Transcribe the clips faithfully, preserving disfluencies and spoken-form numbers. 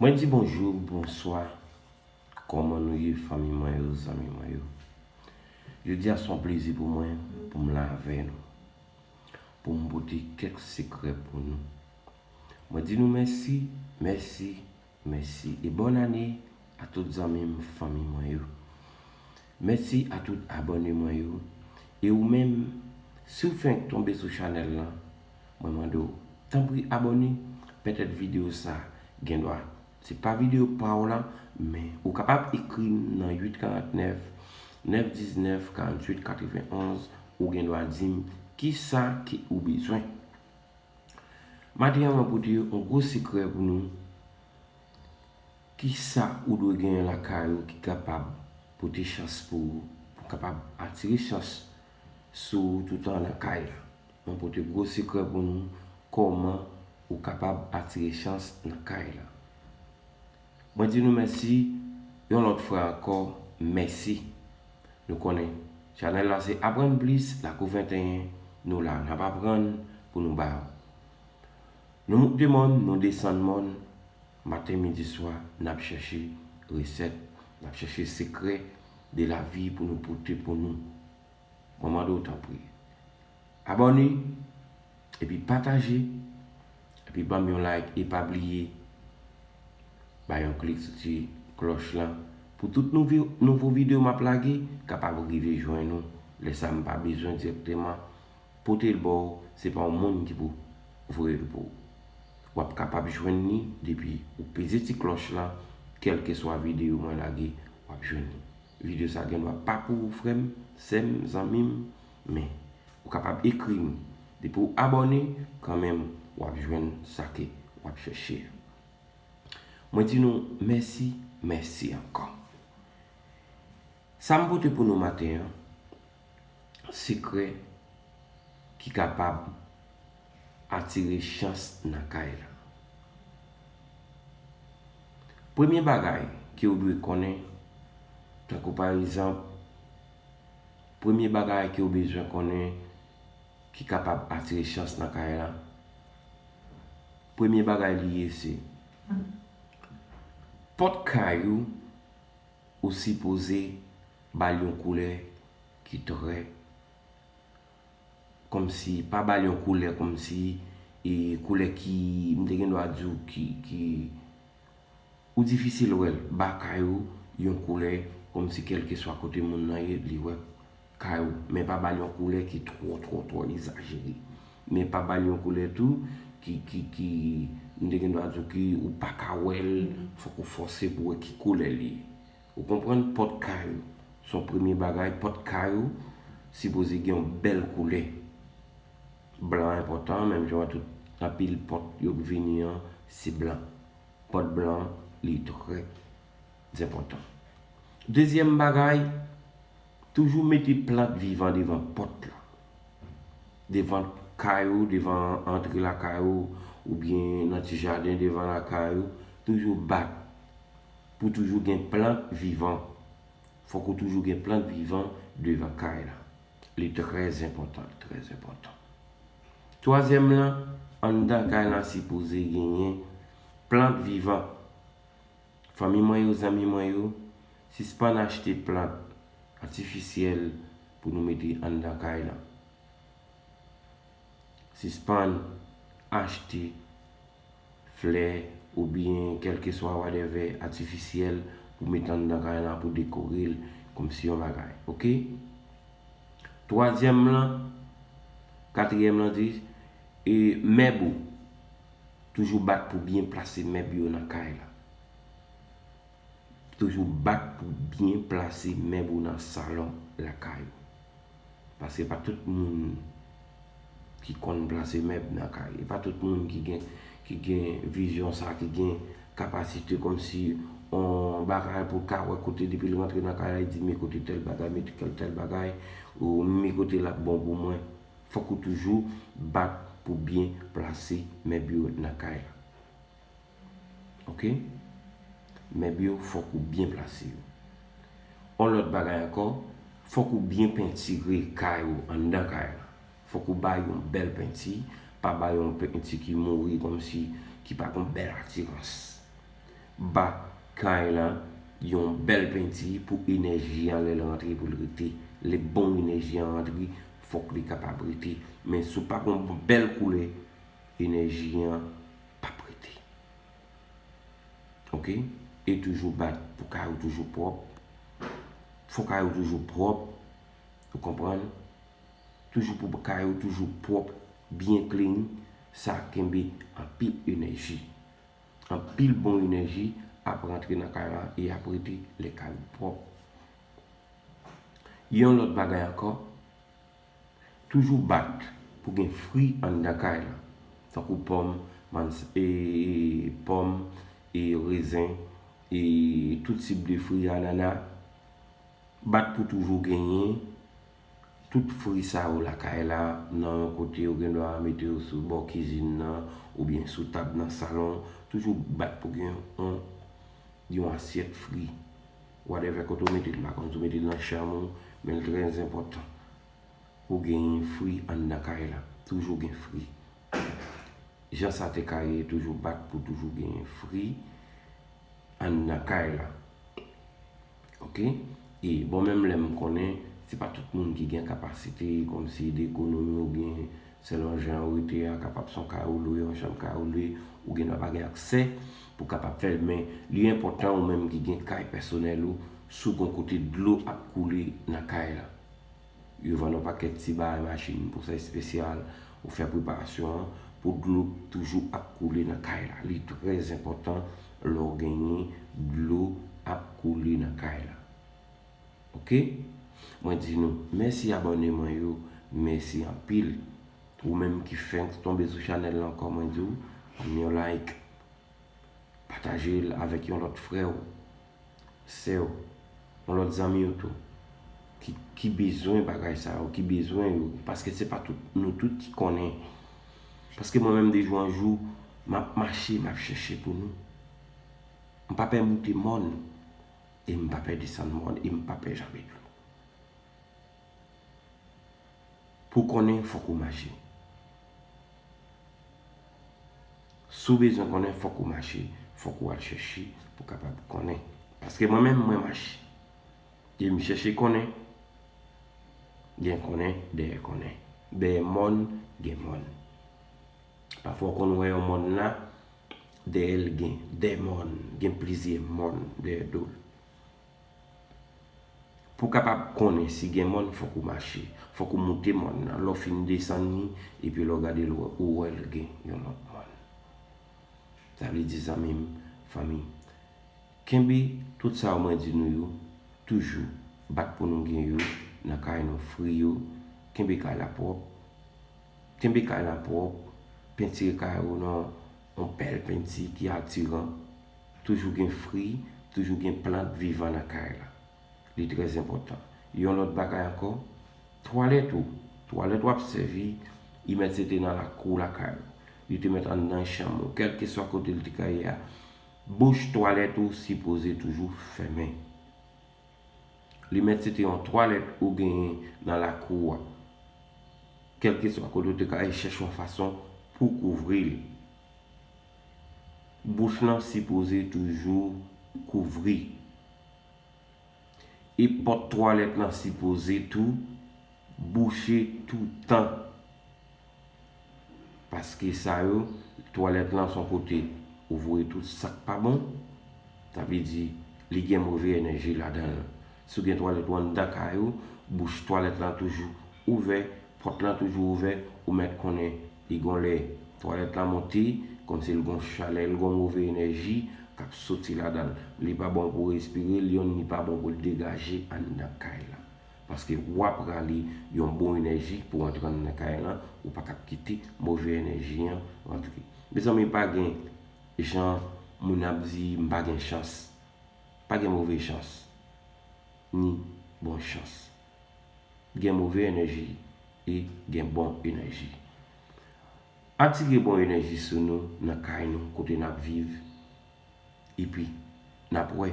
Mwen di bonjou, bonswa. Kòman nou ye, fanmi mwen yo, zanmi mwen yo? Jodi a se yon plezi pou mwen, pou m la avè nou, pou m pote kèk sekrè pou nou. Mwen di nou mèsi, mèsi, mèsi. E bòn ane a tout zanmi m, fanmi mwen yo. Mèsi a tout abòne mwen yo. E ou menm, si w fenk tonbe sou chanèl lan, mwen mande w, tanpri abòne, petèt videyo sa gendwa se pa videyo pa w la, men ou kapab ekri m nan uit karant nèf, nèf diznèf, karant uit katrevenn onz, ou gendwa di m kisa ke ou bezwen. Maten an, mwen pote yon gwo sekrè pou nou. Kisa ou dwe genyen lakay ou ki kapab pote chans pou ou, pou kapab atire chans sou ou toutan nan kay la? Mwen pote gwo sekrè pou nou, kòman ou kapab atire chans nan kay la. Mwen di nou mèsi, yon lòt fwa ankò, mèsi. Nou konnen, chanèl la se Aprann Plis, Lakou venteyen, nou la, n ap aprann pou nou ba w. Nou moute mòn, nou desann mòn, maten, midi, swa, n ap chèche resèt, n ap chèche sekrè de lavi pou nou pote pou nou. Mwen mande w tanpri, abòne, epi pataje, epi ban m yon like, e pa bliye bay yon klik sou ti klòch lan pou tout nouvo, nouvo videyo m ap lage kapab rive jwenn ou. Lè sa m pa bezwen dirèkteman pote l ba w, se pa yon moun ki pou voye l pou ou. W ap kapab jwenn li depi ou peze ti klòch lan, kèlkeswa videyo mwen lage, w ap jwenn li. Videyo sa gendwa pa pou ou, frè m, sè m, zanmi m, men ou kapab ekri m. Depi w abòne, kanmenm w ap jwenn sa ke w ap chèche a. Mwen di nou mèsi, mèsi ankò. Sa m pote pou nou maten an, sekrè ki kapab atire chans nan kay la. Premye bagay ke w dwe konnen, tankou pa egzanp, premye bagay ke w bezwen konnen ki kapab atire chans nan kay la, premye bagay li ye se pòt kay ou, ou sipoze ba l yon koulè ki trè, kòmsi, pa ba l yon koulè kòmsi, e, koulè ki, m te gen dwa di w ki, ki, ou difisil wè l. Ba kay ou yon koulè kòmsi kèlkeswa kote moun nan ye, li wè kay ou. Men pa ba l yon koulè ki twò, twò, twò egzajere. Men pa ba l yon koulè tou ki, ki, ki, m te gen dwa di w ki ou pa ka wè l, fòk ou fòse pou wè ki koulè li ye. Ou konprann? Pòt kay ou, se yon premye bagay, pòt kay ou sipoze gen yon bèl koulè. Blan enpòtan, menm jan w wè tout anpil pòt yo k vini an, se blan. Pòt blan, li trè enpòtan. Dezyèm bagay, toujou mete plant vivan devan pòt la. Devan kay ou, devan antre lakay ou, oubyen nan ti jaden devan lakay ou, toujou bat pou toujou gen plant vivan. Fòk ou toujou gen plant vivan devan kay la. Li trè enpòtan, li trè enpòtan. Twazyèm lan, anndan kay la sipoze genyen plant vivan. Fanmi mwen yo, zanmi mwen yo, sispann achte plant atifisyèl pou nou mete anndan kay la. Sispann achte flè oubyen kèlkeswa whatever atifisyèl pou mete anndan kay la pou dekore l kòmsi yon bagay, oke? Twazyèm lan, katriyèm lan di, e, mèb ou. Toujou bat pou byen plase mèb yo nan kay la. Toujou bat pou byen plase mèb ou nan salon lakay ou. Paske pa tout moun ki konn plase mèb nan kay. E pa tout moun ki gen, ki gen vizyon sa, ki gen kapasite kòmsi yon bagay pou l ka wè kote depi l rantre nan kay la, li di, "Men kote tèl bagay, men kote tèl bagay, ou men kote l ap bon pou mwen." Fòk ou toujou bat pou byen plase mèb yo nan kay la. Oke? Mèb yo, fòk ou byen plase yo. Yon lòt bagay ankò, fòk ou byen pentire kay ou, anndan kay la. Fòk ou bay yon bèl penti, pa bay yon penti ki mouri kòmsi, ki pa gon bèl atirans. Ba kay lan yon bèl penti pou enèji an lè l rantre pou l rete. Lè bon enèji an rantre, fòk li kapab rete. Men si w pa gon bèl koulè, enèji an p ap rete. Oke? E toujou bat pou kay ou toujou pwòp. Fò kay ou toujou pwòp. Ou konprann? Toujou pou kay ou toujou pwòp, byen clean, sa kenbe anpil enèji. Anpil bon enèji ap rantre nan kay la e ap rete lè kay ou pwòp. Yon lòt bagay ankò, toujou bat pou gen fri anndan kay la, tankou pòm, mann, e, pòm, e, rezen, e tout tip de fri, anana. Bat pou toujou genyen tout fri sa yo lakay la, nan yon kote ou gen dwa mete yo sou bò kizin nan, oubyen sou tab nan salon, toujou bat pou gen yon, yon asyèt fri. Whatever kote ou mete l, m pa konn si ou mete l nan chanm ou, men l trè enpòtan pou genyen fri anndan kay la. Toujou gen fri. Jan sa te ka ye, toujou bat pou toujou genyen fri anndan kay la. Oke? E bon, menm lè m konnen, se pa tout moun ki gen kapasite, kòmsi de ekonomi oubyen selon jan ou rete a, kapab se yon kay ou lwe, yon chanm kay ou lwe, ou gen dwa pa gen aksè pou kapab fè l, men li enpòtan ou menm ki gen kay pèsonèl ou, si w gon kote dlo ap koule nan kay la. Yo vann yon pakèt ti bagay machin pou sa espesyal, ou fè preparasyon an pou dlo toujou ap koule nan kay la. Li trè enpòtan lè w genyen dlo ap koule nan kay la. Oke? Mwen di nou mèsi abòne mwen yo, mèsi anpil. Ou menm ki fenk tonbe sou chanèl la ankò, mwen di w, ban m yon like. Pataje l avèk yon lòt frè w, sè w, yon lòt zanmi w tou, ki, ki bezwen bagay sa yo, ki bezwen yo, paske se pa tout, nou tout ki konnen. Paske mwen menm de jou an jou, m ap mache, m ap chèche pou nou. M pa pè moute mòn, e m pa pè desann mòn, e m pa pè janbe dlo. Pou konnen, fòk ou mache. Si w bezwen konnen, fòk ou mache, fòk ou al chèche pou kapab konnen. Paske mwen menm, mwen mache. E m chèche konnen, gen konnen, dèyè konnen. Dèyè mòn, gen mòn. Pafwa w konn wè yon mòn la, dèyè l gen dè mòn, gen plizyè mòn dèyè do l. Pou w kapab konnen si gen mòn, fòk ou mache. Fòk ou moute mòn nan. Lè w fin desann li, epi lè w gade l, ou wè l gen yon lòt mòn. Sa vle di, zanmi m, fanmi, kenbe tout sa yo mwen di nou yo, toujou bat pou nou gen yo nan kay nou, fri yo, kenbe kay la pwòp, kenbe kay la pwòp, pentire kay ou nan yon bèl penti ki atiran, toujou gen fri, toujou gen plant vivan nan kay la. Li trè enpòtan. Yon lòt bagay ankò, twalèt ou. Twalèt w ap sèvi, li mèt se te nan lakou lakay ou. Li te mèt anndan chanm ou. Kèlkeswa kote l te ka ye a, bouch twalèt ou sipoze toujou fèmen. Li mèt se te yon twalèt ou genyen nan lakou a. Kèlkeswa kote ou te ka ye, chèche yon fason pou kouvri l. Bouch lan sipoze toujou kouvri. E pòt twalèt lan sipoze tou bouche toutan. Paske sa yo, twalèt lan se yon kote ou voye tout sa k pa bon. Sa vle di, li gen move enèji ladan l. Si w gen twalèt ou anndan kay ou, bouch twalèt lan toujou ouvè, pòt lan toujou ouvè, ou mèt konnen li gon lè twalèt lan monte, kòmsi l gon chalè, l gon move enèji k ap soti ladan l. Li pa bon pou w respire l, youn, li pa bon pou l degaje anndan kay la. Paske w ap rale yon bon enèji pou antre anndan kay lan, ou pa t ap kite move enèji an rantre. Mezanmi, pa gen jan moun ap di, "M pa gen chans." Pa gen move chans, ni bon chans. Gen move enèji e gen bon enèji. Atire bon enèji sou nou, nan kay nou, kote n ap viv, epi n ap wè.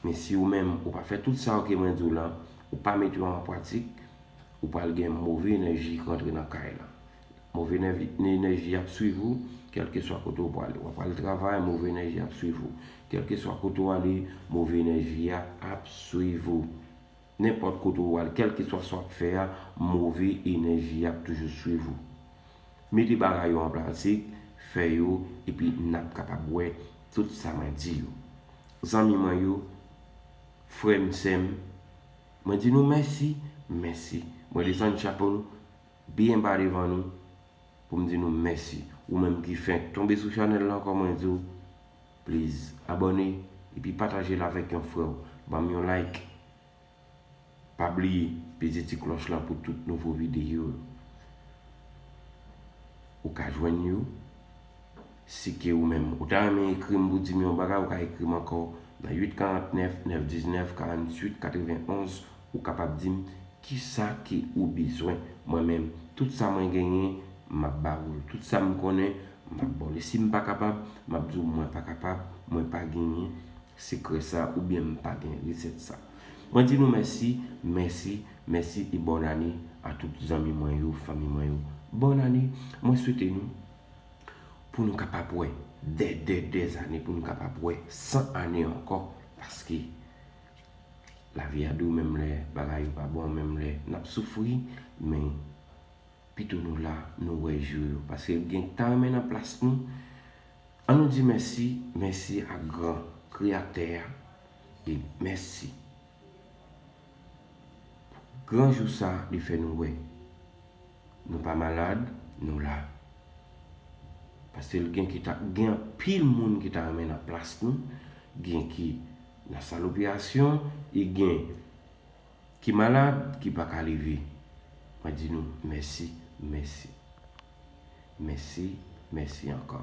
Men si ou menm, ou pa fè tout sa yo ke mwen di w lan, ou pa mete yo an pratik, ou pral gen move enèji k rantre nan kay lan. Move enèji ap swiv ou, kèlkeswa kote w prale. W ap al travay, move enèji ap swiv ou. Kèlkeswa kote w ale, move enèji a ap swiv ou. Nenpòt kote w al, kèlkeswa sa w ap fè a, move enèji ap toujou swiv ou. Mete bagay yo an pratik, fè yo, epi n ap kapab wè tout sa mwen di yo. Zanmi mwen yo, frè m, sè m, mwen di nou mèsi, mèsi. Mwen desann chapo nou byen ba devan nou pou m di nou mèsi. Ou menm ki fenk tonbe sou chanèl la ankò, mwen di w, please, abòne epi pataje l avèk yon frè w. Ban m yon like. Pa bliye peze ti klòch lan pou tout nouvo videyo yo. Ou ka jwenn yo si ke ou menm ou ta renmen ekri m pou di m yon bagay, ou ka ekri m ankò nan uit karant nèf, nèf diznèf, karant uit katrevenn onz. Ou kapab di m kisa ke ou bezwen. Mwen menm, tout sa mwen genyen, m ap ba ou l. Tout sa m konnen, m ap ba w li. Si m pa kapab, m ap di w mwen pa kapab, mwen pa genyen sekrè sa, oubyen m pa gen resèt sa. Mwen di nou mèsi, mèsi, mèsi e bòn ane a tout zanmi mwen yo, fanmi mwen yo. Bòn ane, mwen swete nou pou nou kapab wè dè, dè, dè zane, pou nou kapab wè san ane ankò, paske lavi a di w menm lè bagay yo pa bon, menm lè n ap soufri, men pito nou la, nou wè jou yo, paske l gen k ta renmen nan plas nou. An nou di mèsi, mèsi a gran Kreyatè a, e mèsi pou gran jou sa li fè nou wè. Nou pa malad, nou la. Paske l gen ki ta, gen anpil moun ki ta renmen nan plas nou, gen ki nan sal operasyon, e gen ki malad, ki pa ka leve. Mwen di nou mèsi, mèsi. Mèsi, mèsi ankò.